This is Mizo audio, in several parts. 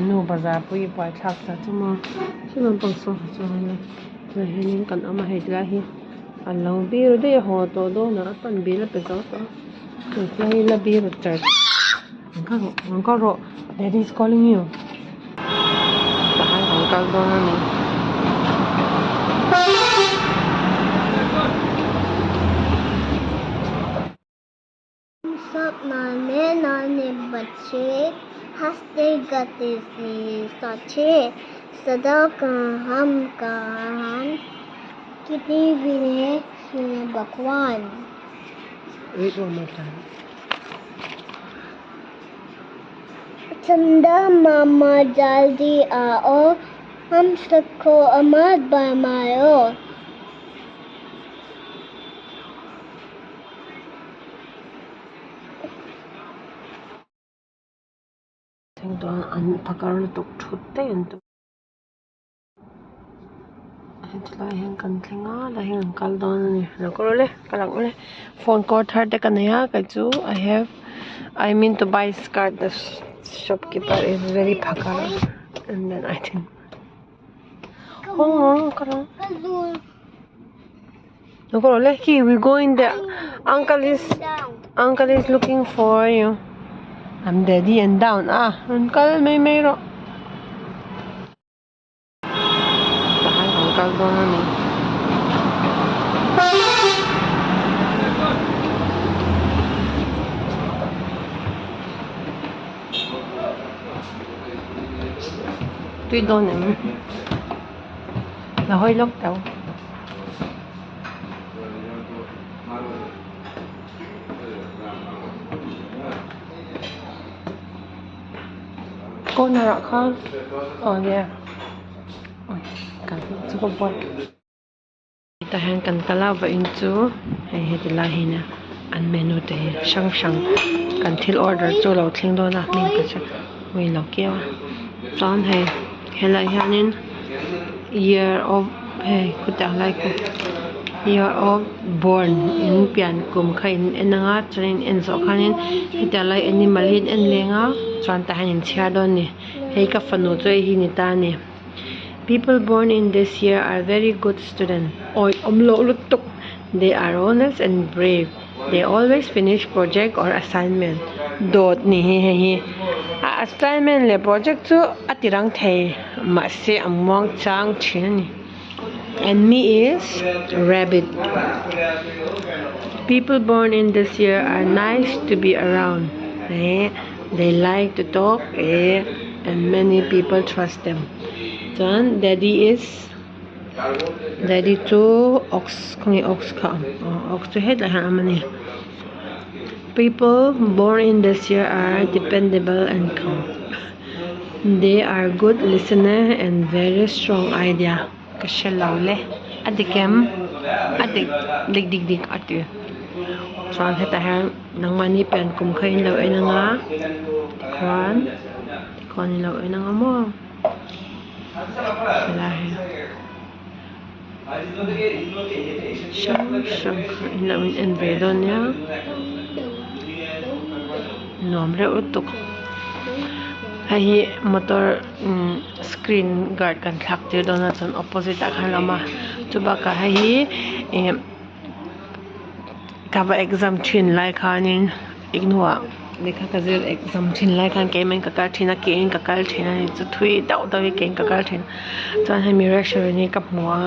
nu bazar pawh hi buaithlak ta chu maw saw lampang saw chuanin tunah hianin kan awm a hei tilai hi a lo biru daih a haw tawh dawn a a pan bil a pe zo tawh a hei hi la biru char rawn kal rawh rawn kal rawh daddy is calling you tah hian kan kal dawn a ni. सब नाने नाने बच्चे हंसते गाते से साचे सदा का हम कान कितनी विनय सुने भगवान Read one more time. चंदा मामा जल्दी आओ हम सबको अमर बनाओ Thleng chuan an phakar lutuk thut daih an tum. Hetilai hian kan thleng a helai hian an kal dawn a ni lo kal ule kal ang ule phone kawr thar te ka nei a kei chu I have I mean to buy skirt the shopkeeper is very phakar and then I think hawng kal ang lo kal ule khi we going there uncle is uncle is looking for you I'm daddy and down ah rawn kal mai mai rawh. Tah hian kan kal dawn a ni. Tui dawn em? La hawi lawk teuh. Corner ah khan aw nia kan chu ka buai tah hian kan kal a vawiin chu hei heti lai hi nia an menu te hi hrang hrang kan thil order chu a lo thleng dawn a hming ka hre hmui lo kiau a chuan hei helaiah hianin year of hei khutiang lai khu year of born in pian kum kha in en ang a chuan in en zawh khanin hetiang lai animal hi in en leng a chuan tah hian in chhiar dawn a ni hei ka fanu chu hei hi ni ta a ni people born in this year are very good student awi awm loh lutuk they are honest and brave they always finish project or assignment dawt ni hi hei hi a assignment leh project chu a ti rang thei mahse a muang chang thin a ni. And me is rabbit. People born in this year are nice to be around. Eh, they like to talk eh, and many people trust them. Chuan daddy is daddy chu ox khawnge ox kha aw ox chu hetlai hian a awm a ni. People born in this year are dependable and calm. They are good listener and very strong idea ka hre lo le a dik em a dik dik dik dik a ti chuan hetah hian nangmahni pian kum kha in lo en anga tikhuan tikhuan in lo en anga maw helai hi hrang hrang kha in lo in en ve dawn nia nuam reuh lutuk hei hi motor imm screen guard kan thlak tir dawn a chuan opposite ah khan a awm a chu bakah hei hi ih ka va exam thin lai khanin engnuah lehkha ka zir exam thin lai khan keimah in ka kal thin a ke in ka kal thin a ni chu thui deuh deuh hi ke in ka kal thin chuan hemi restaurant hi ka hmu a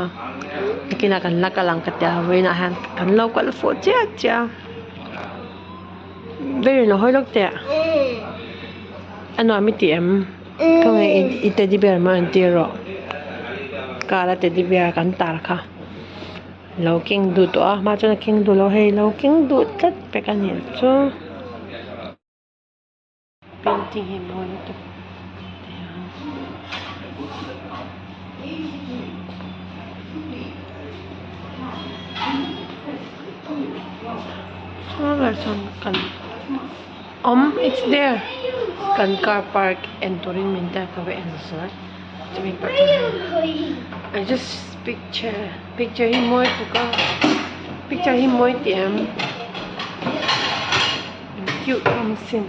nakinah kan la kal ang ka tia vawiinah hian kan lo kal fuh chiah chiah a ber in a hawi lawk teh a nuam i tih em khawnge i teddy bear maw an tir rawh car a teddy bear kan tar kha. Lo keng duh tawh a hma chuan a keng duh lo hei lo keng duh tlat pek a nih chu painting hi mawi lutuk chuan kan awm it's there kan car park en turin min tag a va en zual chumi pah chuan I just picture picture hi mawi tuk a picture hi mawi tih em cute awm sin.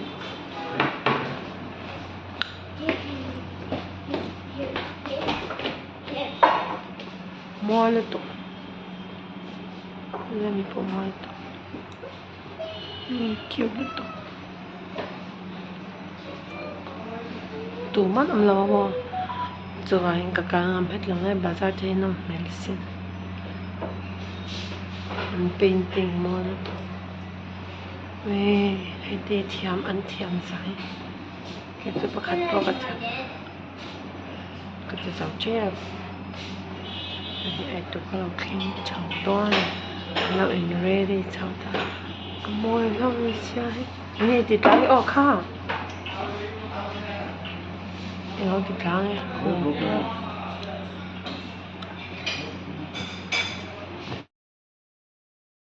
Mawi lutuk helai pawh mawi lutuk cute lutuk tumah an awm lo a maw chuvangin ka kal ngam het lo mai bazar te hi nawm hmel sin an painting mawi lutuk hei te hi thiam an thiam zai kei chu pakhat pawh ka thiam. Ka ti zo tep hei eitur ka lo thleng chho dawn a ni an lo in ready chho ta a mawi hlawm sia hei enge i ti tlai aw kha eng ti tlang e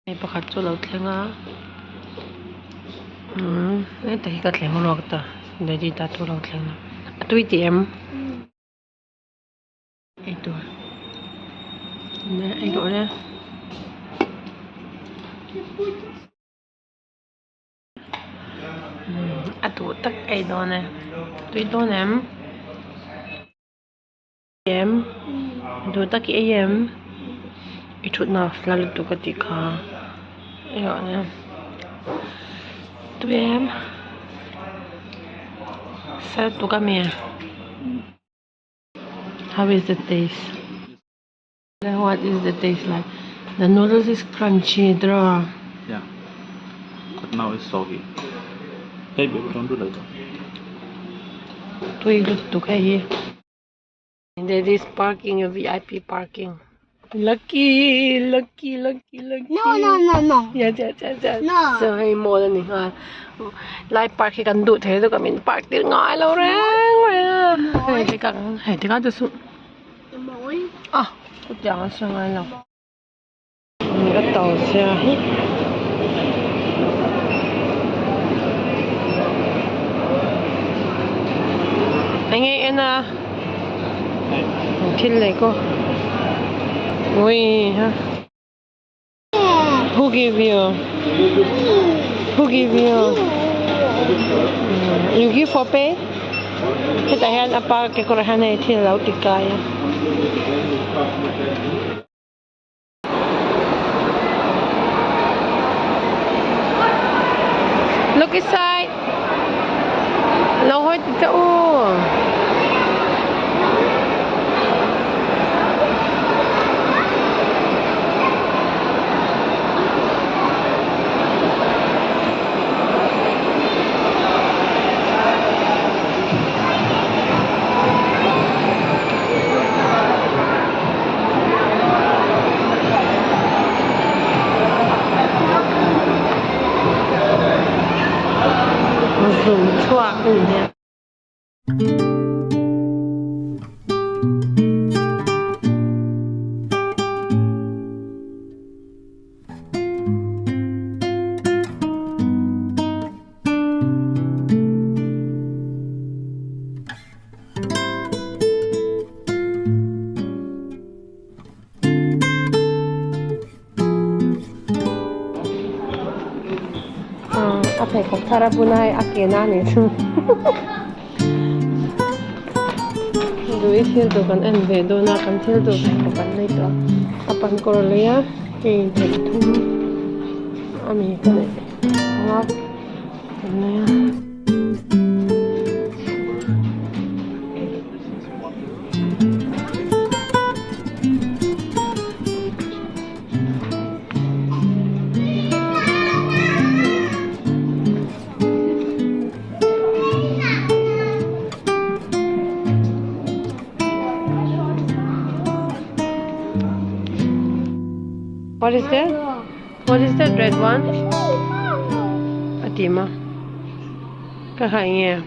Hei pakhat chu a lo thleng a umm heta hi ka thleng ruak ta daddy ta chu a lo thleng a a tui tih em eitur ei rawh le. A duh tak ei dawn e tui dawn em. Em duh tak i ei em i thutna a fla lutuk a tih kha tui em sal tuk a mi how is the taste what is the taste like the noodles is crunchy draw yeah but now it's soggy hey baby don't do like that tui lutuk hei hi. There is parking, a VIP parking. Lucky, lucky, lucky, lucky. No, no, no, no. Yes, yes, yes, yes. No. So hei mall ani nghal. Lai park hi kan duh thei chu ka min park tir ngai lo reng reng a. Hei te ka hei te ka chu su. Mall. Ah, ku tiang a sawi ngai lo. Ka to sia hi. Enge en a thil lei ko ui ha who give you who give you you give for pay hetah hian a pa kekawr hian hei thil a lo ti kai a. Look inside. Lo hawi ti teh u. Zung chhuak a ni a. A pheikhawk thar a bun a hei a ke na nih chu duh i thil duh kan en ve dawn a kan thil duh pheikhawk kan lei tawh a a pan kawr a lei a hei thei thum ami ka neih anga kan lei a. What is that? What is that red one? Atima. Ka kha nge.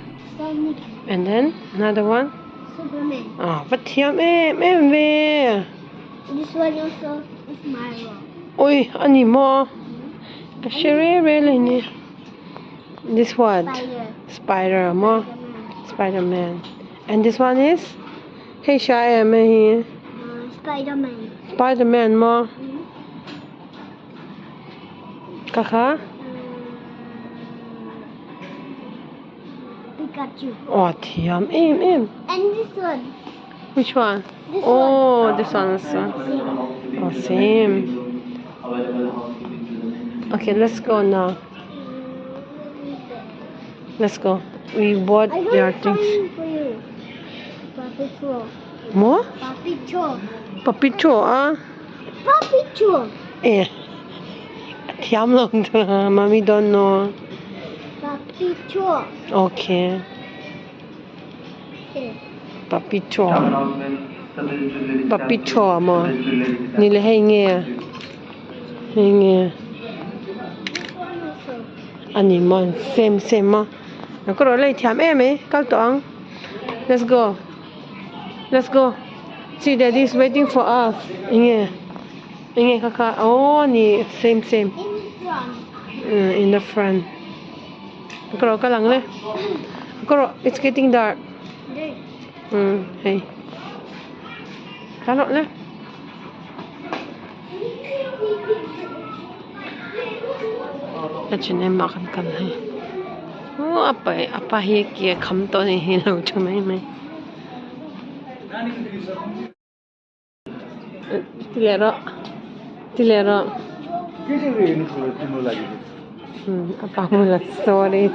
And then another one. Superman. Ah, va thiam em em ve. This one also is Marvel. Oi, ani maw? Ka hre re re le ni. This what? Spider. Spider maw? Spider-Man. And this one is? Hei sha em e hi. Spider-Man. Spider-Man maw? Ka kha? Pikachu. Aw thiam em em. And this one. Which one? Oh, this one also. Oh, same. Okay, let's go now. Let's go. We bought your things. More? Papicho. Papicho, ah? Papicho. Eh. Thiam long Mommy don't know. Papicho. Okay. Papicho. Papicho mo. Nile hei nge. Hei nge. Ani mon same same ma. Ko ro lei thiam em eh. Kal to ang. Let's go. Let's go. See, Daddy is waiting for us. Inge. Inge kaka. Oh, ni same same. In front. In the front. Koro ka lang le. Koro, it's getting dark. Hey. Kalo le. H&M ma kan kan hai. Oh, apa apa hi ki kham to ni hi lo chu mai mai. Tilero. Tilero. Apa mo la story.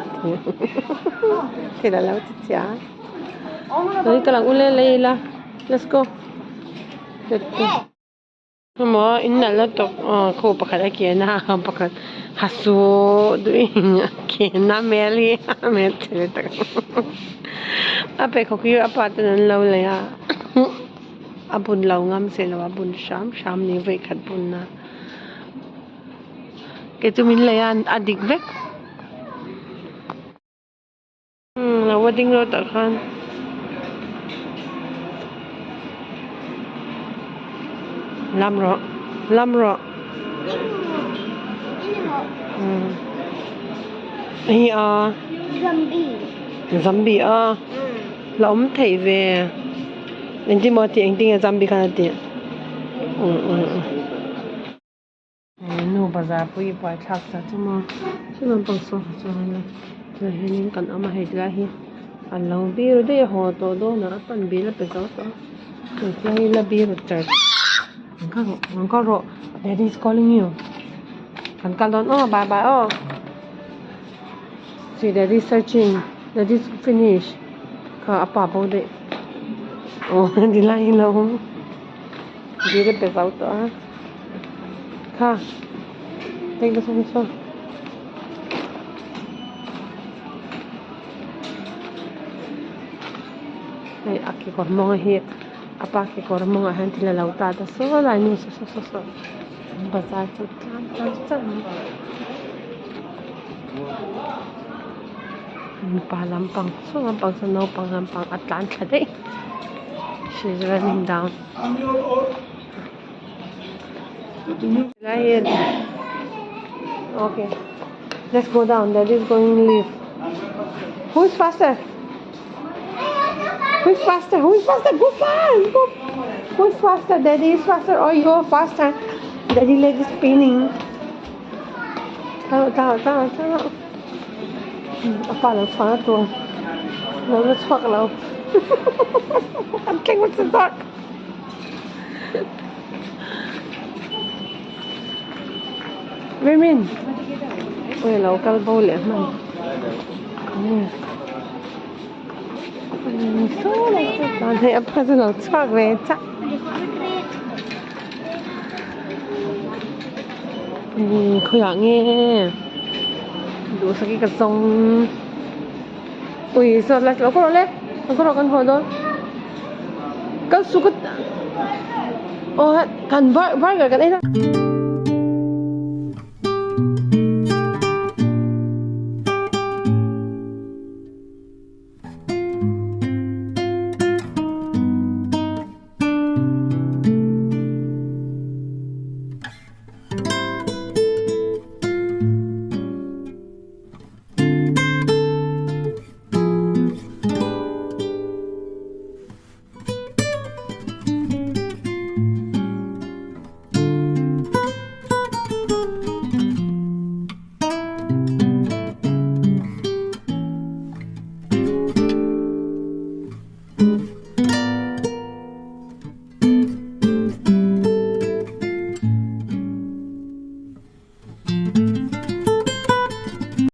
Tila lao tiya. Dali ka lang uli, Layla. Let's go. Let's go. Mo inna la to ko pakhat a na pakhat hasu duing ke na meli me tele tak. Ape ko ki apa tan lo le ya. Abun lo ngam se lo abun sham sham ni ve khat bun na. Ke tu min le yan adik vek. La wedding road ta khan. Lamro lamro. Hi a zombie. Zombie a. La om thei ve. En ti mo ti eng ting a zombie khan ti. Nu bazar pui pai thak sa chuma. Chuman pang so chu la. La henin kan ama hei la hi. An lo bi ru de ho to do na pan bi la pe zo to. Lai la bi ru char. Angkaro, ro. Daddy is calling you. Kan kal don. Oh, bye bye. Oh. See, Daddy is searching. Daddy's finished. Ka apa bo de. Oh, di lai lo. Di le pe zo to ah. Ka. Take this one so. Hey, aki kor mong hi. Apa ki kor mong han thila lo ta ta so lai nu so so so so. Bazar chu tlan tlan chan. Pa lampang so lampang so no pang lampang atlan thla dei. She's running down. Okay. Let's go down. Daddy is going to leave. Who's faster? Who's faster? Who's faster? Go fast! Go. Who's faster? Daddy is faster or you're faster? Daddy leg is spinning. Tao, tao, tao, tao. Apa lang sa to? Lo chok lo. I'm king with the dark. Women. Oi, lo kal bo le man. Come here. So like that. Hey, apa sa lo chok ve cha. Khoi nghe. Đủ sa cái sông. Ui, sao lại lo ko le? Ko ro kan ho do. Kan su ko. Oh, kan burger kan ai.